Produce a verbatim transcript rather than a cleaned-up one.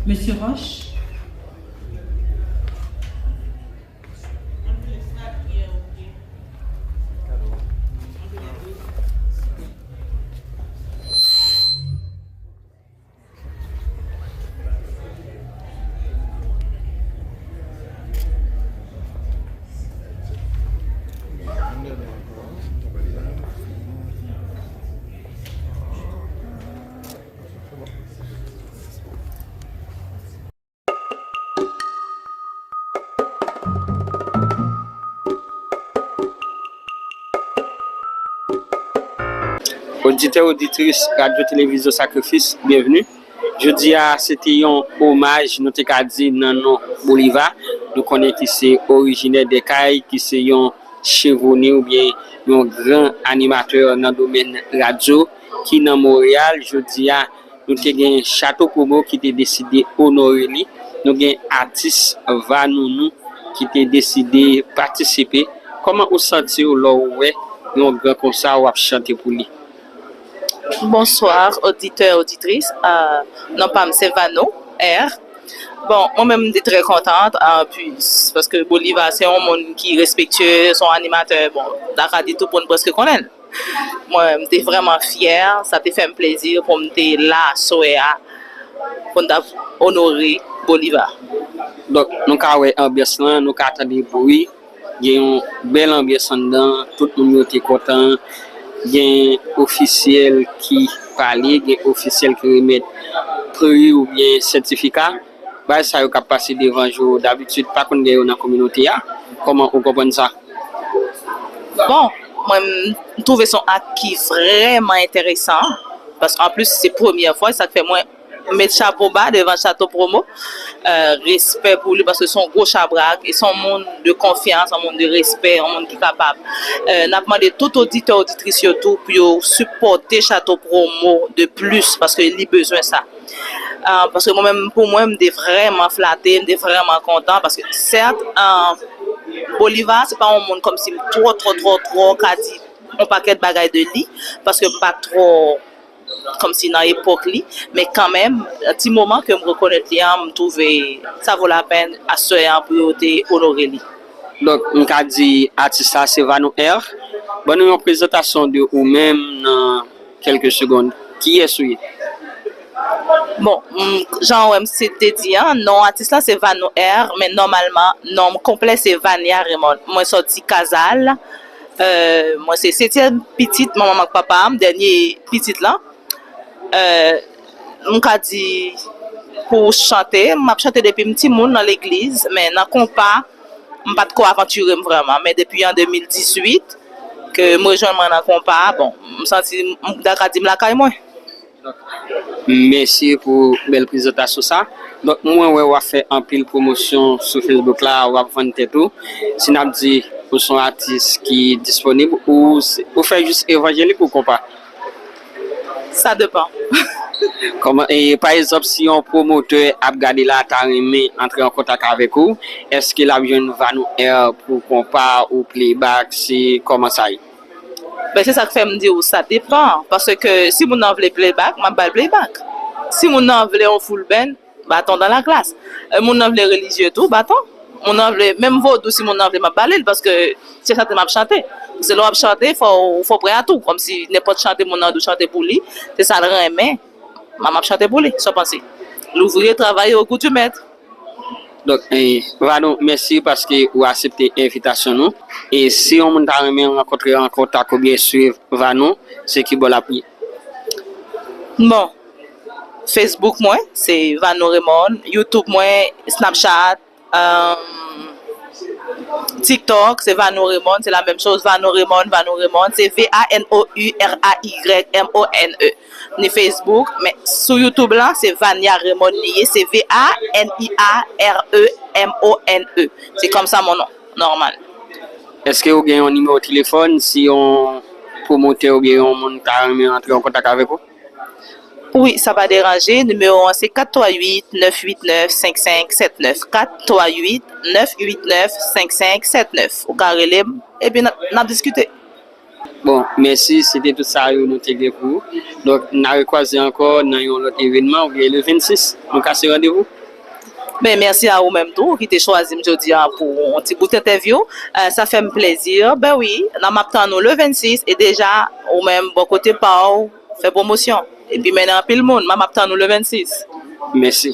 Mesye Roche. Oditè, oditris Radyo Televizyon Sakrifis, byenvni. Jodi a, se te yon omaj, nou te ka di, nan non Boliva. Nou konnen ki se orijinè Dèkay, ki se yon chevoni oubyen yon gran animatè nan domèn radyo ki nan Monreyal. Jodi a, nou te gen Chato Promo ki te deside onore li. Nou gen atis Vanounou ki te deside patisipe. Kòman ou santi w lè w wè yon gran konsa w ap chante pou li? Bonswa, oditè, oditris. Euh, non pa m se Vano R. Bon, mwen menm, m te trè kontan, euh, puis, paske Boliva se yon moun ki respektye, se yon animatè, bon, m ta ka di tout moun prèske konnen l. Mwen, m te vrèman fyè, sa te fè m plezi pou m te la aswè a, pou n t ap onore Boliva. Donk, nou ka wè anbyans lan, nou ka tande bri, gen yon bèl anbyans anndan, tout moun yo te kontan, gen ofisyèl ki pale, gen ofisyèl ki remèt pri oubyen sètifika. Bagay sa yo k ap pase devan je w dabitid pa konn gen yo nan kominote a. Kòman ou konprann sa? Bon, mwen, m twouve se yon ak ki vrèman enteresan, paske anplis, se premyè fwa, sa k fè mwen met chapo ba devan Chato Promo. Euh, respè pou li, paske se yon gwo chabrak, e se yon moun de konfyans, yon moun de respè, yon moun ki kapab. Euh, n ap mande tout oditè, oditris yo tou pou yo sipòte Chato Promo de plis, paske li bezwen sa. Ah, paske mwen menm, pou mwen, m te vrèman flate, m te vrèman kontan, paske sèt, ah, Boliva, se pa yon moun kòmsi m twò, twò, twò, twò ka di yon pakèt bagay de li, paske m pa twò kòmsi nan epòk li, men kanmenm, ti moman ke m rekonèt li an, m twouve sa vo lapèn aswè an pou yo te onore li. Donk, m ka di atis la se Vanou R. Ban nou yon prezantasyon de ou menm nan kèlke segonn. Kiyès ou ye? Bon, m, jan w wè m se te di an, non atis la se Vanou R, men nòmalman, non m konplè se Vania Raymond. Mwen sòti Kazal. Euh, mwen se setyèm pitit manman m ak papa m, dènye pitit lan. Euh, m ka di pou chante, m ap chante depi m timoun nan legliz, men nan konpa, m pa t ko avantire m vrèman. Men depi an de mil dizuit, ke m rejwenn mwen nan konpa, bon, m santi, m ta ka di m lakay mwen. Mèsi pou bèl prezantasyon sa. Donk, mwen wè w ap fè anpil pwomosyon sou Facebook la, w ap vann tèt ou. Si n ap di ou se yon atis ki disponib, ou se, ou fè jis evanjelik ou konpa? Sa depann. Kòman, e, pa egzanp, si yon pwomotè ap gade la, ta renmen antre an kontak avèk ou, èske l ap jwenn Vanou R pou konpa ou playback, se kòman sa ye? Ben, se sa k fè m di w sa depann. Paske si moun nan vle playback, m ap ba l playback. Si moun nan vle yon full band, baton dans la glace. E moun nan vle relijye tou, baton. Moun nan vle, menm vodou, si moun nan vle, m ap ba li l, paske se chante m ap chante. Se lè w ap chante, fò, fò w prè a tou. Kòmsi nenpòt chante moun nan di w chante pou li, se sa l renmen, m ap chante pou li. Sa w panse? L'ouvrier travaille au goût du maître. Donk, eh, Vanou, mèsi paske ou aksepte envitasyon nou. E si yon moun ta renmen rankontre an kontak oubyen swiv Vanou, se ki bò l ap ye? Bon, Facebook mwen, se Vanou Raymond. YouTube mwen, Snapchat, euh, TikTok, se Vanou Raymond, se la menm choz, Vanou Raymond, Vanou Raymond, se V A N O U R A Y M O N E. Ni Facebook, men sou YouTube la, se Vania Raymond li ye, se V A N I A R E M O N E. Se kòmsa mon non, nòmal. Èske ou gen yon nimewo telefòn si yon pwomotè oubyen yon moun ta renmen rantre an kontak avèk ou? Wi, sa pa deranje. Nimewo an se kat twa uit nèf uit nèf senk senk sèt nèf. Kat twa uit nèf uit nèf senk senk sèt nèf. Ou ka rele m, epi n ap, n ap diskite. Bon, mèsi, se te tout sa yo nou te gen pou ou. Donk, n a rekwaze ankò nan yon lòt evènman, oubyen le vennsis, nou kase randevou. Ben, mèsi a ou menm tou ki te chwazi m jodi a pou yon ti bout entèvyou. Euh, sa fè m plezi. Ben wi, nan m ap tann ou le vennsis e deja ou menm bò kote pa w fè pwomosyon. Epi mennen anpil moun, m ap tann ou le vennsis. Mèsi.